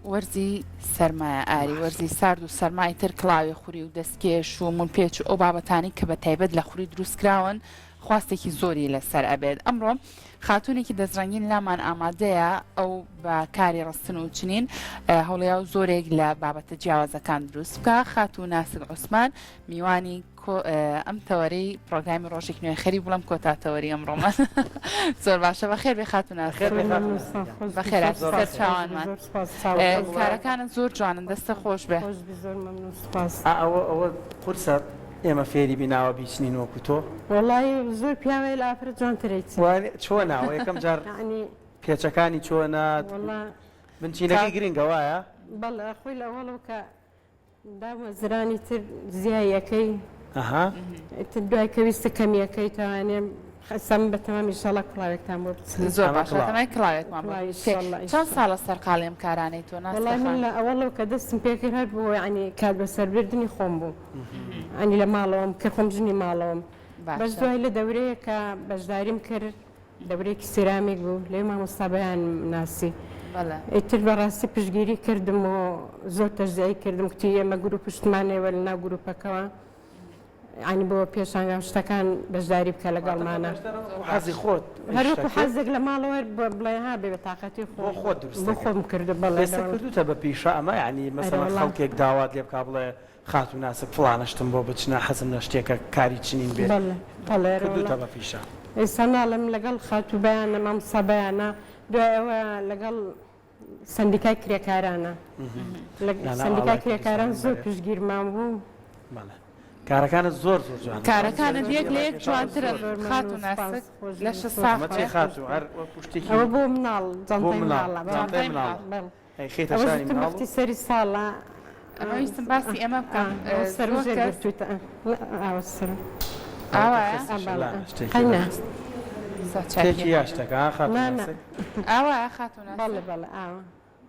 وەرزی سەرمایە ئاری وەرزی سارد و سەرما ئیتر کڵاوی خوری و دەستکێش و ملپێچ و ئەو بابەتانەی کە بە تایبەت لە خوری دروست کراون خواستێکی زۆری لەسەر ئەبێت ئەمڕۆ خاتوونێکی دەستڕەنگین لامان ئامادەیە ئەو بە کاری ڕستن و چنین هەوڵیاو زۆرێک لە بابەتە جیاوازەکان دروست بکە خاتوو ناسک عوسمان میوانی ئەم تەوەرەی پرۆگرامی ڕۆژێک نوێ خەری بڵم کۆتا تەوەری ئەمڕۆمان زۆر باشە بەخێر بێ خاتوو ناسک بەخێر سەر چاوانمان کارەکانت زۆر جوانن دەستە خۆش بێ ئەوە ئەوە قورسە ئێمە فێری بین ئاوا بیچنین وەکو تۆ. وەڵایی زۆر پیاوەیل ئافرەت جوانتر ئەیچنن. وانیە چۆنە ئەوە یەکەم جار پێچەکانی چۆنە بنچینەکەی گرنگە وایە؟ بەڵێ خۆی لە ئەوەڵەوە کە دامەزرانی تر زیای ئەکەی ئیتر دوای کە ویستە کەمیەکەی تاوانێ ئێستا من بەتەمام ئیشەڵا کڵاوێکتان بۆ بچنم. زۆر باشە تەمای کڵاوێکمان بۆ بچنی. چەند ساڵە سەرقاڵی ئەم کارانەی تۆ ناسکە وەڵای من خان؟ لە ئەوەڵەوە کە دەستم پێکرد هەر بۆ یەعنی کات بەسەربردنی خۆم بوو یەعنی لە ماڵەوەم کە خۆم ژنی ماڵەوەم بەس باشە. دوای لە دەورەیەکا بەشداریم کرد دەورەیەکی سیرامیک بوو لەوێ مامۆستا بەیانم ناسی بەڵێ. ئیتر بەڕاستی پشتگیری کردم و زۆر تەشجیعی کردم کوتی ئێمە گروپ شتمان هەیە لەناو گروپەکەوە یانی بۆ پێشانگا و شتەکان بەشداری بکە لەگەڵمانە. حەزی خۆت هەر وەکو حەزێک لە ماڵەوە بڵێ ها بێ بێتاقەتی خۆم بۆ خۆت دروست بۆ خۆم کردو بەڵێ ئێستا کردوتە بە پیشە ئەمە یانی مەسەلەن خەڵکێک داوات لێ بکا بڵێ خاتوو ناسک فڵانە شتم بۆ بچنە حەزم لە شتێکە کاری چنین بێ بەڵێ بەڵێ کردوتە بە پیشە. ئێستا ناڵێم لەگەڵ خاتوو بەیانە مامۆستا بەیانە دوای ئەوە لەگەڵ سەندیکای کرێکارانە لە سەندیکای کرێکاران زۆر پشتگیرمان بوو. بەڵێ کارەکانت زۆر زۆر جوانن. کارەکانت یەک لە یەک جوانترن خاتوو ناسک لەشت ساغ بێ. خاتوو هەر وەکو شتێکی ئەوە بۆ مناڵ جانتای مناڵە جانتای مناڵ بەڵێ. ئەی خەیتە ئەوە شانی زووتر مناڵ وەختی سەری ساڵە. ئەمە ویستم باسی ئەمە بکەم سەر و زۆر ژێر کەس گرتووتە ئاوە سەر ئاوایە قەینا شتێکی یا شتەکە ها خاتوو نا نا ناسک ئاوایە خاتوو ناسک بەڵێ بەڵێ ئاوە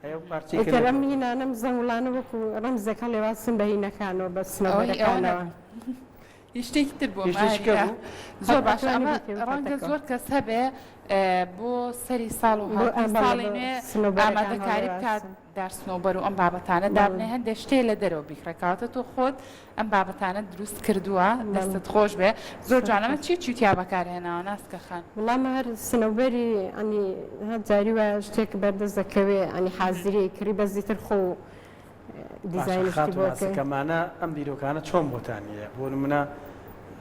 ئەی ئەو پارچەی کە ئیتر لێ ئەم هینانەم زەنگوڵانە وەکو ڕەمزێک هەڵێواسن بە هینەکانەوە بە ئەوەی ئەوە سنەوبەرەکانەوە نەبوو هیچ شتێکی تر بوو هیچ شتێکی کە ئەمە بوو زۆر باشە ئەتوانی ئەمە بیکەی ڕەنگە وتەکەوە. زۆر کەس هەبێ بۆ سەری ساڵ و بۆ هاتنی بەڵێ ساڵی بۆ نوێ سنەوبەرەکان ئامادەکاری بکات هەڵێواسن دار سنەوبەر و ئەم بابەتانە بەڵێ دابنێ هەندێک شتێ لە دەرەوە بیکڕێ کەواتە تۆ خۆت ئەم بابەتانەت دروست کردووە دەستت خۆش بێ زۆر جوان ئەمە چی چی تیا بەکارهێناوە ناسکە خان؟ وەڵا ئەمە هەر سنەوبەری یانی هەر جاری وایە شتێک بەردەست دەکەوێ یانی حازری ئەیکڕی بەس ئیتر خۆ باشە دیزاینیشتی خاتوو بۆ ناسک ئەکەی. ئەمانە ئەم بیرۆکانە چۆن بۆتان یە بۆ نمونە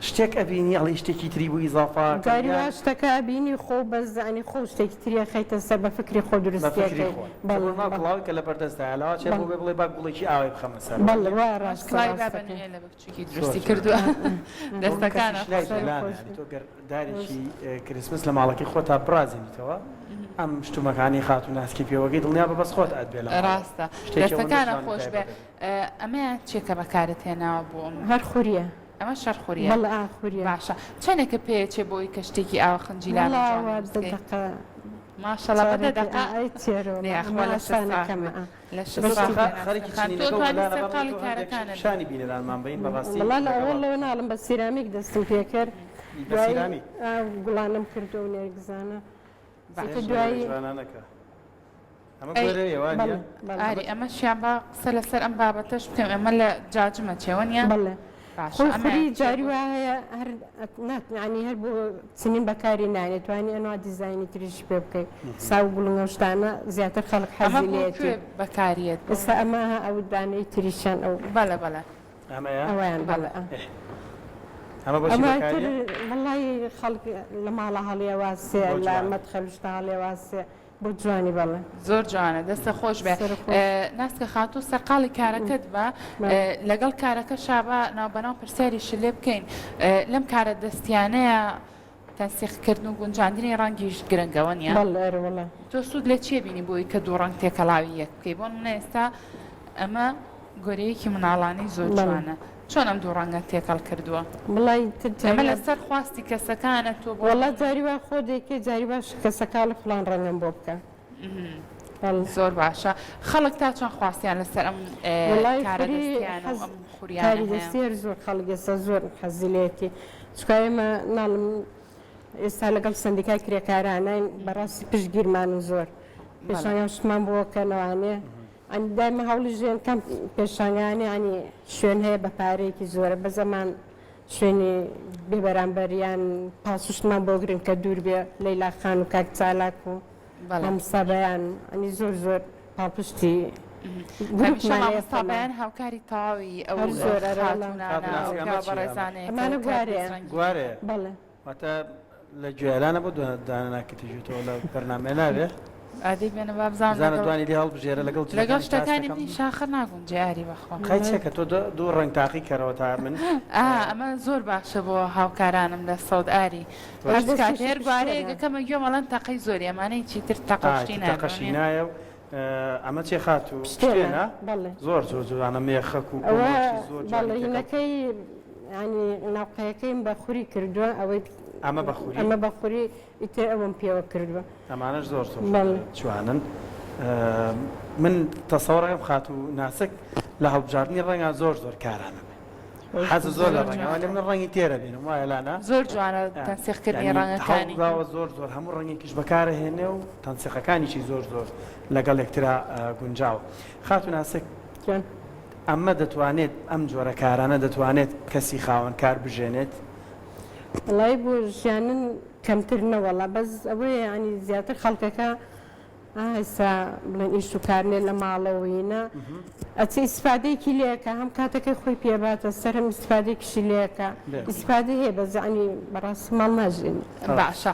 شتێک ئەبینی ئەڵێی شتێکی تری بۆ ئیزافە کەم جاری وا یان شتەکە ئەبینی خۆ بەس یانی خۆ شتێکی تری ئەخەیتە سەر بە فکری خۆ بە دروستی فکری ئەکەی خۆت چۆن بەڵێ بۆ ناو بەڵێ کڵاوی کە لەبەر دەستدایە لەوەچێ بۆ بەڵێ بێ بڵێ با گوڵێکی ئاوای بخەمە سەر بەڵێ وانیە؟ وایە ئەمەش ڕاستە کڵاوی بابە ڕاستەکەی. نوێلە بە بچوکی زۆر دروستی جوانە. کردووە بۆ دەستەکانە کەسیش لای خۆش بێ. جەلالە خۆش یانی بێ. تۆ گەر دارێکی کریسمس لە ماڵەکەی خۆتا بڕازێنیتەوە ئەم شتومەکانەی خاتوو ناسکی پێوەگەی دڵنیا بە بەس خۆت ئەتبێ لە ماڵەوە ڕاستە شتێکی ئەوەندە دەستەکانە جوان و خۆش بێ تایبەتت ئەمەیان چیە کە بەکارت هێناوە بۆ ئەم؟ هەر خوریە. ئەمەش هەر خوریە؟ بەڵێ ئا خوریە. باشە چەنێکە پێیەچێ بۆ ئەوی کە شتێکی ئاوا خنجیلان و وەڵا جوان وا دروست دە کەی؟ دەقە ماشەڵا بە دە چارەکێ دەقە؟ ئا ئەی تێرە وەڵا دەی ئەمە ئاخوا لەشت ئاسانە ساغ کەمە بێ ئا. لەشت بەس ساغ تۆ بێ خەریکی ناسکە خان تۆ چنینەکە و توانی وەلانە با سەرقاڵی بڵێ تۆ هەندێک شت کارەکانت بی. پیشانی بینەرانمان بەین بەڕاستی وەڵا لە لەگەڵ ئەوەڵەوە ناڵم بە سیرامیک دەستم پێکرد بە دوایی سیرامیک؟ ئا گوڵانەم کردووە و نێرگزانە باشە. ئیتر دوایی جوانانەکە ئەمە ئەی گۆرەویە وا بەڵێ نییە؟ بەڵێ. ئاری ئەمەشیان با قسە لەسەر ئەم بابەتەش بکەم ئەمە لە جاجمە چێ وەنیە؟ بەڵێ باشە خۆی ئەمەیان خوری چیە جاری بۆ؟ وا هەیە هەر نات یانی هەر بۆ چنین بەکاری نایەنێ توانی ئەنوا دیزاینی تریشی پێ بکەی ساو گوڵنگە و شتانە زیاتر خەڵک ئەمە حەزی بۆ لێیەتی کوێ بەکاریەت بۆ؟ ئێستا ئەمە ها ئەو دانەی تریشیان ئەو بەڵێ بەڵێ. ئەمەیە؟ ئەوەیان بەڵێ ئا. ئێ ئەمە بۆ چی ئەمە تر بەکاریە؟ وەڵای خەڵک لە ماڵا هەڵیەواسێ بۆ لە جوانی. مەدخەل و شتا هەڵیەواسێ بۆ جوانی بەڵێ. زۆر جوانە دەستت خۆش بێ سەرت خۆش. ناسکە خاتوو سەرقاڵی کارەکەت بە لەگەڵ کارەکەشا با ناوبەناو پرسیاریشت لێ بکەین لەم کارە دەستیانەیە تەنسیق کردن و گونجاندنی ڕەنگیش گرنگە وەنیە؟ بەڵێ ئەرێ وەڵا. تۆ سوود لە چیە بینی بۆی کە دوو ڕەنگ تێکەڵاوی یەک بکەی بۆ نمونە ئێستا ئەمە گۆرەیەکی مناڵانی زۆر بەڵێ. جوانە چۆن ئەم دوو ڕەنگەت تێکەڵ کردووە؟ وەڵای تر ئەمە جاری وا لەسەر خواستی کەسەکانە تۆ بۆ وەڵا جاری وا خۆ دەیکەی جاری واش کەسەکە ئەڵێ فڵان ڕەنگەم بۆ بکە. بەڵێ. زۆر باشە خەڵک تا چەند خواستیان لەسەر ئەم وەڵای کارە خوری دەستیانە و حەز ئەم خوریانە کاری هەیە؟ دەستی هەر زۆر خەڵک ئێستا زۆر حەزی لێیەتی چونکە ئێمە ناڵم ئێستا لەگەڵ سەندیکای کرێکارانین بەڕاستی پشتگیرمانن زۆر بەڵێ. پێشانگا شتمان بۆ کەنەوانێ. ئەنی دایمە هەوڵی ژێن کەم پێشانگانێ ینی شوێن هەیە بە پارەیەکی زۆرە بە زەمان شوێنی بێ بەرامبەر یان پاڵپشتمان بۆ گرن کە دوور بێ لەیلا خان و کاک چالاک و مامۆستا بەیان ئەنی زۆر زۆر پاڵپشتی هەمیشە مامۆستا بەیان هاوکاری تەواوی ئەو خاتوونانە ئەو پیاوە بەڕێزانەیە ئەمانە گوارەیە گوارەیە بەڵێ واتە لە گوێلانە بۆ دانە ناکەیتە ژێتەوە لە بەرنامەیە نابێ؟ ئادەی بێنە با بزانم بزانە دوانی لێ هەڵبژێرە لەگەڵ لەگەڵ شتەکانی منی شاخە ناگونجێ ئاری بەخوا. قەی چێکە تۆ دوو ڕەنگ تاقی کەرەوە تا من ئا ئەمە زۆر باشە بۆ هاوکارانم لە سەوت ئاری هەر کاتێ هەر گوارەیەک ئەکەمە گوێم ئەڵێن تەقەی زۆری ئەمانەی چیتر تەقە و شتی نایە تەقەشی نایە و ئەمە چێ خاتوو پشتێنە زۆر زۆر جوانە مێخەک و زۆر بەڵێ هینەکەی ینی ناوقەیەکەیم بە خوری کردووە ئەوەی ئەمە بە خوری ئەمە بە خوری ئیتر ئەوەم پێوە کردووە. ئەمانەش زۆر زۆر جوانن من تەسەوڕەکەم خاتوو ناسک لە هەڵبژاردنی ڕەنگا زۆر زۆر کارامە بێ حەز زۆر لە ڕەنگەوە لە من ڕەنگی تێرە بینم وایە لانە زۆر جوانە تەنسیقکردنی ڕەنگەکانی هەوڵداوە زۆر زۆر هەموو ڕەنگێکیش بەکارە هێنێ و تەنسیقەکانیشی زۆر زۆر لەگەڵ یەکترا گونجاوە خاتوو ناسک ئەمە دەتوانێت ئەم جۆرە کارانە دەتوانێت کەسی خاوەن کار بژێنێت؟ وەڵایی بۆ ژیانن کەمتر نەوەڵا بەس ئەوەیە یانی زیاتر خەڵکەکە ئایسا بڵێن ئیش و کار نێ لە ماڵەوە هینە ئەچێ ئیسفادەیەکی لێکە هەم کاتەکەی خۆی پێباتە سەر هەم ئیسفادەیەکیشی لێکە ئیسفادە هەیە بەس یانی بەڕاستی ماڵ ناژێنێ. باشە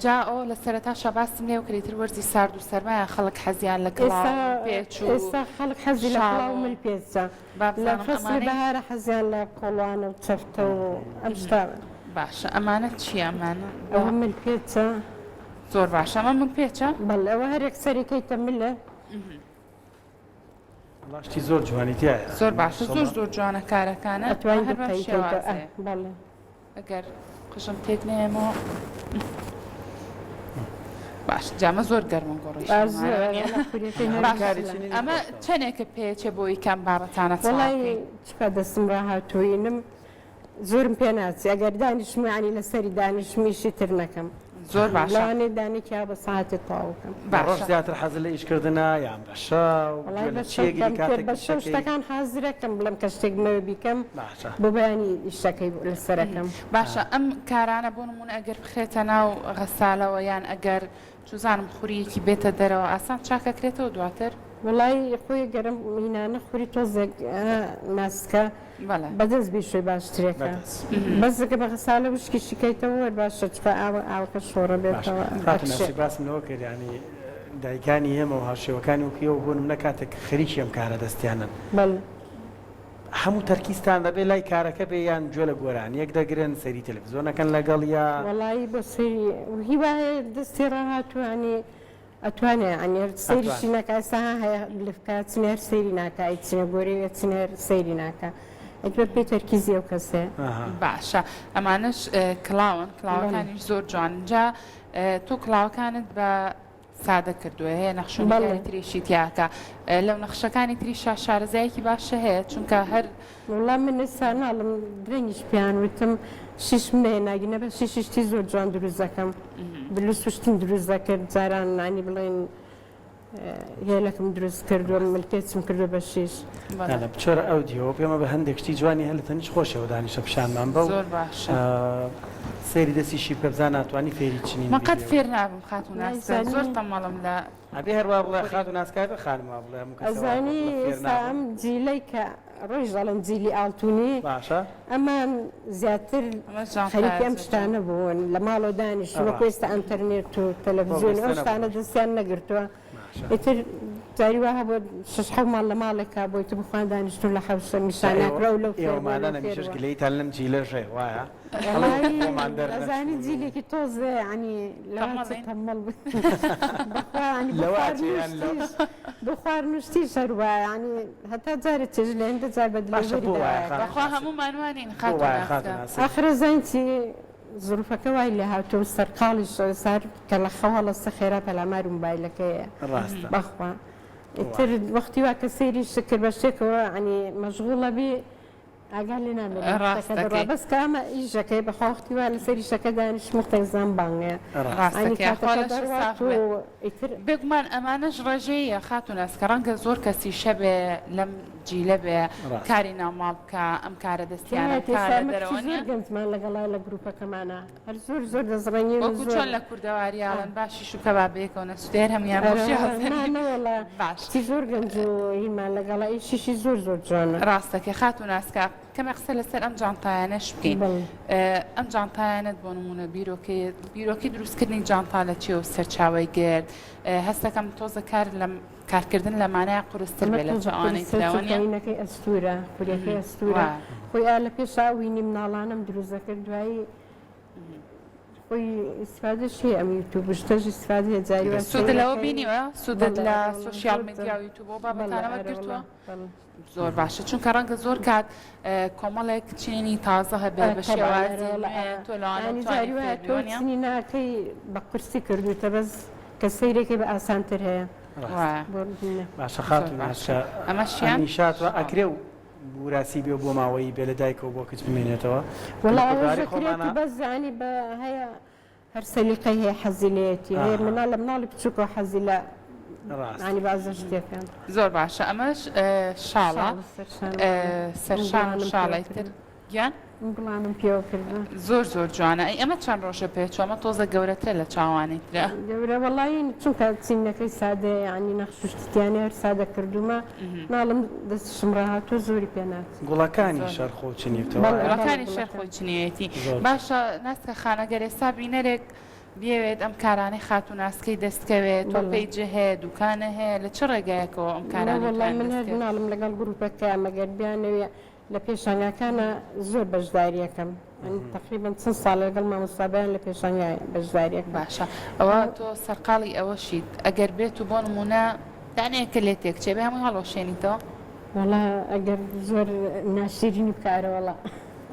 جا ئەوە لە سەرەتاشا باستم لێوە کرد ئیتر وەرزی سارد و سەرمایە خەڵک حەزیان لە کڵاو و پێچ و ئێستا خەڵک حەزی لە شاڵ کڵاو و و مل پێچە با لە بزانم فەسڵی ئەمانەی بەهارە حەزیان لە کۆڵوانە و چەفتە و ئەم شتانە. باشە ئەمانە چییە ئەمانە با. ئەوە مل پێچە. زۆر باشە ئەمە مل پێچە؟ بەڵێ ئەوە هەر یەک سەری کەیتە ملێ. وەڵا شتی زۆر جوانی تیایە. زۆر باشە زۆر زۆر جوانە کارەکانت ئەتوانی هەر بەم دوو قەی کەیتەوە ئە شێوازەیە. بەڵێ. ئەگەر قژم تێک نەیەمەوە باش جامە زۆر گەرمە گۆڕیش ئەمە چەندێکە پێچێ بۆی کەم بابەتانە وڵی چکە دەستم ڕاهاتووینم زۆرم پێ ناچی ئەگەر دانیشم ینی لەسەری دانیشمیشی تر نەکەم زۆر باشە لەوانەیە دانێکیا بە ساعەتێ تەواو کەم. بە ڕۆژ زیاتر حەزت لە ئیشکردنە یان بە شەو؟ وەڵای گوێ لە بە چی شەو ئەگری کەمتر کاتێک بە شەو ئیشەکەی؟ شتەکان حازرەکەم بڵێم کە شتێک بمەوێ بیکەم باشە. بۆ بەیانی ئیشەکەی لەسەرەکەم. باشە ئەم کارانە بۆ نموونە ئەگەر بخرێتە ناو غەسالەوە یان ئەگەر چوزانم خورییەکی بێتە دەرەوە ئاسان چاک ئەکرێتەوە دواتر؟ وەڵای خۆی گەرم هینانە خوری تۆزێک ناسکە بەڵێ. بەدەست بیشۆی باشترێکە بەدەست. بەس گەر بە غەسالە وشکیشی کەیتەوە وەر باشە چونکە ئاوە ئاوەکە شۆڕە باشە بێتەوە خاتوو ئەکشێ. ناسی باسم لەوە کرد یانی دایکانی ئێمە و هاوشێوەکانی وەکو ئێوە بۆ نمونە کاتێک خەریکی ئەم کارە دەستیانن بەڵێ. هەموو تەرکیزتان دەبێ لای کارەکە بێ یان گوێ لە گۆرانیەک دەگرن سەیری تەلەفزیۆن ئەکەن لەگەڵیا؟ وەڵایی بۆ سەیری هی وا هەیە دەستی ڕاهاتوو یانی ئەتوانێ یانی هەر سەیریشی نەکا ئێستا ها هەیە لفکە ئەچنێ هەر سەیری ناکا ئەیچنێ گۆرەوی ئەچنێ هەر سەیری ناکا ئیتر بە پێی تەرکیزی ئەو کەسەیە. باشە ئەمانەش کڵاون کڵاوەکانیش زۆر جوانن جا تۆ کڵاوەکانت بە سادە کردووە هەیە نەخش و نیگاری تریشی تیاکە لەو نەخشەکانی تریشا شارەزایەکی باشە هەیە چونکە هەر وەڵا من ئێستا ناڵم درەنگیش پێیان وتم شیشم نەهێنا گینە بە شیشی شتی زۆر جوان دروست دەکەم بلوس و شتم دروست دەکرد جاران ینی بڵێن هێلەکم دروست کردووە ملکێچم کردووە بە شیش. نا بچۆرە ئەو دیوە پێمە بە هەندێک شتی جوانی هەیە لە تەنیشت خۆشیەوە دانیشە پیشانمان بە و زۆر باشە. سەیری دەستیشی بکە بزانە ناتوانی فێری چنین من قەت بیت. فێر نابم خاتوو ناسکە نایزانی. زۆر تەمەڵم لە ئەبێ هەر وا بڵێ خاتوو ناسکە ئەبێ خانم وا بڵێ هەموو کەسێ وا بڵێ ئەزانی فێر ئێستا نابم. ئەم جیلەی کە ڕۆیش دەڵێن جیلی ئاڵتونی باشە. ئەمان زیاتر ئەمە جوان خەریکی ئەم زۆر جوان. شتانە بوون لە ماڵەوە دانیشتن وەکو ڕاستە. ئێستا ئەنتەرنێت و بۆ تەلەفزیۆن ئەو بێستە شتانە نەبوون. دەستیان نەگرتووە باشە. ئیتر جاری وا هەبووە شەش حەو ماڵ لە ماڵێکا بۆ ئیتر بخوان دانیشتوون لە حەوشە جا نیشانیان ئێوە کرا و لەو فێر ئێوە بووە لەو مانان فێر هەمیشەش بووە. گلەییتان لەم جیلەش هەیە وایە؟ ئەڵێ وەڵایی خۆمان ئەزانی دەرنەچوون و. جیلێکی تۆزێ یانی لەوە چ تەمەڵین. تەمەڵ بووین بەخوا یانی بۆ لەوە خواردن ئەچێ و یان لەوە. شتیش بۆ خواردن و شتیش هەر وایە یانی هەتا جارێ چێژ لە هێندە جار بە باشە دلێوەری بۆ وایە داوایەکە. خاتوو بەخوا ناسک؟ هەموومان وانین بۆ خاتوو وایە ناسکە. خاتوو ناسک؟ ئاخر ئەزانی چی زروفەکە وای لێهاتووە و سەرقاڵیشە ئێستا هەر کە لە خەو هەڵەستە خێرا پەلاماری موبایلەکەیە ڕاستە. بەخوا ئیتر وەختی وا کە سەیری شت کرد بە شتێکەوە یانی مەشغوڵ ئەبی. ئاگا لێ نامێنێ وەختەکە ڕاستەکەی. دەڕوا بەس کە ئەمە ئیشەکەی بەخوا وەختی وا لەسەر ئیشەکە دانیشم وەختێک زام بانگەیە یانی ڕاستەکەی خوا کاتەکە لەشت دەڕوات ساغ و بێ. ئیتر. بێگومان ئەمانەش ڕێژەییە خاتوو ناسکە ڕەنگە زۆر کەسیش هەبێ لەم جیلە بێ ڕاستە. کاری ناوماڵ بکا ئەم کارە دەستیانە تایەت بکا ئێستا لە ئەمە کچی دەرەوە زۆر نیە؟ گەنجمان لەگەڵایە لە گروپەکەمانا هەر زۆر زۆر دەستڕەنگین و وەکو زۆر چۆن لە کوردەواری ئا. ئەڵێن با شیش و کەباب بەیەکەوە نەسوتێ هەر هەموویان بەو ئەرێ وەڵا شێوازە نا نین نەوەڵا باش. کچی زۆر گەنج و هینمان لەگەڵە ئیشیشی زۆر زۆر جوانە. ڕاستەکەی خاتوو ناسکە کەمێک قسە لەسەر ئەم جانتایانەش بکەین بەڵێ. ئەم جانتایانەت بۆ نموونە بیرۆکەی بیرۆکەی دروستکردنی جانتا لە چیەوە سەرچاوەی گرت هەستەکەم تۆزە کار لە کارکردن لەمانەیە قورستر ئەمە بێ لە تۆزە چاوانەی قورستر ترەوە چونکە نیە؟ هینەکەی ئەستوورە خوریەکەی ئەستوورە وایە. خۆی ئا لە پێشا ئەو هینی مناڵانەم دروست دەکرد دوایی خۆی ئیستفادەش هەیە ئەم یوتیوب و شتەش ئیستفادە هەیە جاری وا سوودت لەوە سەیرەکەی بینیوە؟ سوودت بەڵێ لە ئەرێ وەڵا سۆشیال زۆر میدیا زۆر و یوتیوب و بەڵێ بابەتانە ئەرێ وەڵا وەرگرتووە؟ بەڵێ. زۆر باشە چونکە ڕەنگە زۆر کات کۆمەڵێک چنینی تازە هەبێ ئا بە تەبعەن ئەرێ شێوازی وەڵا نوێ ئا تۆ لەوانە یانی بتوانی جاری وایە فێر بی تۆ وەنیە؟ چنینەکەی بە قورسی کردووتە بەس کە سەیرەکەی بە ئاسانتر هەیە. ڕاستە. وایە. بۆ نموونە. باشە زۆر خاتوو باشە ناسکە ئەمەشیان ئەمیشات وا شاڵ. ئەکرێ و وراسی بێ و بۆ ماوەیی بێ لە دایکەوە بۆ کچ بمێنێتەوە وەڵا لە ئەوەش کوردەواری دەکرێت و خۆمانا. بەس یانی بە هەیە هەر سەلیقەی هەیە حەزی لێیەتی هەیە ئاها. مناڵ لە مناڵی بچووکەوە حەزی لە ڕاستە. یانی بازە شتێکە. زۆر باشە ئەمەش شاڵە شاڵە سەرشان بەڵێ. سەرشان و گوڵانم پێوە شاڵی تر کردووە. گیان؟ گوڵانم پێوە کردووە. زۆر زۆر جوانە ئەی ئەمە چەند ڕۆژە پێچوە ئەمە تۆزە گەورەترە لە چاوانی ترە. گەورە وەڵایی چونکە چینەکەی سادەیە یانی نەخش و شتی تیا نیە هەر سادە کردوومە ناڵم دەستیشم ڕاهاتووە زۆری پێ ناچێ. گوڵەکانی زۆر. شەر خۆو چنیوتە بەڵێ وایە؟ بەڵێ گوڵەکانی شەر گوڵەکان. خۆی چنیوێتی. زۆر جوان. باشە ناسکە خان ئەگەر ئێستا بینەرێک بیەوێت ئەم کارانەی خاتوو ناسکەی دەست کەوێت تۆ بەڵێ. page ە هەیە دوکانە هەیە لە چ ڕێگایەکەوە ئەم کارانەی نەوەڵا تۆیان من دەست هەر کەوێت؟ ناڵم لەگەڵ گروپەکەیام ئەگەر بیانەوێ لە پێشانگاکانا زۆر بەشداری ئەکەم یانی تەقریبەن چەند ساڵە لەگەڵ مامۆستا بەیان لە پێشانگا بەشداری ئەکەم. باشە ئەوە تۆ سەرقاڵی ئەوەشیت ئەگەر بێت و بۆ نموونە دانەیەکە لێ تێکچێ بێ هەمووی هەڵوەشێنیتەوە؟ وەڵا ئەگەر زۆر ناشیرینی بکا ئەرێ وەڵا.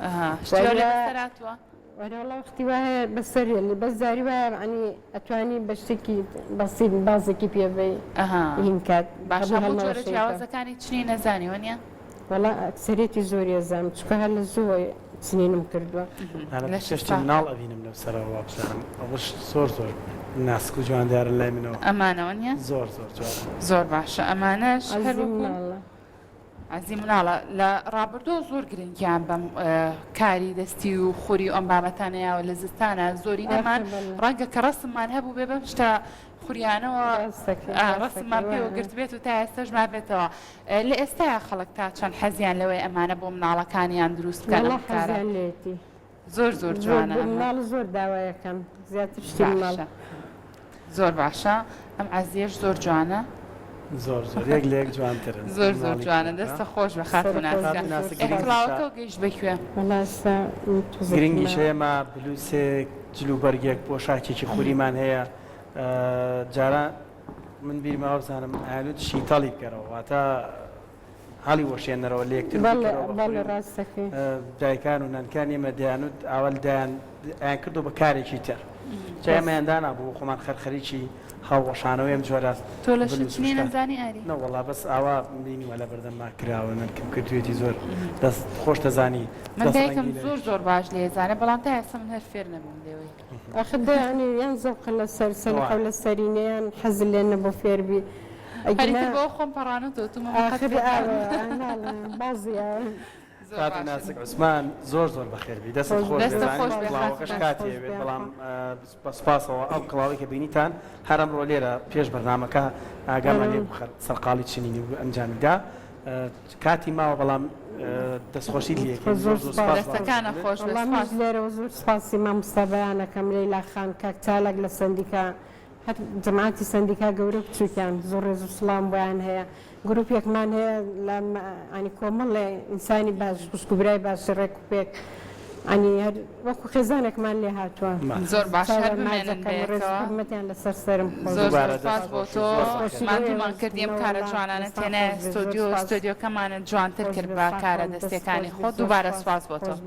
ئەها شتی وا لێ بەسەر هاتووە؟ وەرەوەڵا وەختی وا هەیە بەسەر یەنی بەس جاری وایە یەعنی ئەتوانی بە شتێکی بەسیت بازێکی پێ بەی ئەها هین کات باشە هەموو هەموو جۆرە هەڵنەوەشێیتەوە. جیاوازەکانی چنی نەزانی وەنیە؟ وەڵا ئەکسەریەتی زۆری ئەزانم چونکە هەر لە زووە چنینم کردووە. نالە لەشت چەشتی ساغ مناڵ بێت. ئەبینم لەو سەرەوە وابزانم ئەوەش زۆر زۆر ناسک و جوان دیارن لای منەوە. ئەمانە وەنیە؟ زۆر زۆر جوانن. زۆر باشە ئەمانەش هەر عەزیز وەکو. مناڵە. عەزی مناڵە لە ڕابردووە زۆر گرنگیان بەم کاری دەستی و خوری و ئەم بابەتانە یاوە لە زستانە زۆرینەمان ڕەنگە کە ڕەسممان هەبوو بێ بەم شتە خوریانەوە ڕەسممان پێوە گرتبێت و تا ئێستاش مابێتەوە لە ئێستایا خەڵک تا چەند حەزیان لەوەی ئەمانە بۆ مناڵەکانیان دروست بکەن ئەم کارە زۆر زۆر جوانە ئەمە. مناڵ زۆر داوایەکەن زیاتر شتی مناڵ. باشە زۆر باشە ئەم عەزیەش زۆر جوانە. زۆر زۆر یەک لە یەک جوانترن. زۆر زۆر جوانە دەستە خۆش بە خاتوو ناسکە. خاتوو ناسک ئێ گرنگیشە. کڵاوەکەو گەیشت بە کوێ؟ وەڵا ئێستا تۆزێک گرنگیش ماوە. هەیە ئێمە بلوسێک جل و بەرگێک پۆشاکێکی خوریمان هەیە جاران من بیرمە وابزانم ئەیانوت شیتەڵی بکەرەوە واتە هەڵی وەشێنەرەوە لە یەکتر بەڵێ بکەرەوە بە بەڵێ خۆی و ڕاست دەکەی. دایکان و نەنکان ئێمە دەیانوت ئاوا دایان ئەیان کردەوە بە کارێکی تر جا ڕاست. ئێمەیان دانابوو خۆمان خەر خەریکی هەڵوەشانەوەی ئەم جۆرە تۆ لە بلوس و شت چنی شتە نەزانی ئاری؟ نەوەڵا بەس ئاوا بینیوە لە بەردەمما کراوە نەنکم کردوێتی زۆر دەست خۆش دەزانی من دەست دایکم ڕەنگینە زۆر زۆر باش لێزانێ بەڵام تا ئێستا من هەر فێر نەبووم لێوەی. ئاخر دە یانی یان زەوقە لەسەر سەلیقە و وایە. لەسەرینە یان حەزت لێ نەبوو فێر بی ئەگینا هەریتر بەوە خۆم پەڕانوتەوە تومە من قەت ئاخر فێر ئاوە نابم. ناڵێ بازی ئاوە. زۆر خاتوو باشە. ناسک عوسمان زۆر زۆر بەخێر بی دەستت خۆش خۆش بێ دەستت زانیم خۆش بێ خاتوو کڵاوەکەش ناسک. کاتی خۆش ئەوێت بێ بەڵام ئاخۆ. بە سوپاسەوە ئەو کڵاوەی کە بینیتان هەر ئەمڕۆ لێرە پێش بەرنامەکە ئاگامان لێ بوو سەرقاڵی چنینی و ئەنجامی دا کاتی ماوە بەڵام دەستخۆشیت لێ ئەکەین زۆر زۆر زۆر سوپاس. سوپاس دەستەکانت خۆش بێ وەڵا منیش سوپاس. لێرەوە زۆر سوپاسی مامۆستا بەیان ئەکەم لەیلا خان کاک چالاک لە سەندیکا هەر جەماعەتی سەندیکا گەورە و بچووکیان زۆر ڕێز و سڵاوم بۆیان هەیە گروپێکمان هەیە لە ینی کۆمەڵێ ئینسانی باش خوشک و برای باشی ڕێک و پێک ینی هەر وەکو خێزانێکمان لێ هاتووە زۆر باش هەر چاویان بمێنن ماچەکەم و ڕێز و بەیەکەوە. حورمەتیان لەسەر سەرم خۆش زۆر زۆر دووبارە سپاس دەست بۆ خۆشی تۆ زۆر بەخێر ماندوومان کردی ئەم کارە نەوەڵا جوانانە دەستان تێنایە خۆش بێ زۆر ستۆدیۆ سپاس ستۆدیۆکەمانت جوانتر خۆش کرد بێ بە ساغ کارە بن دەست دەستیەکانی خۆش بێ خۆت زۆر دووبارە سپاس سپاس بۆ تۆ. خۆش بێ.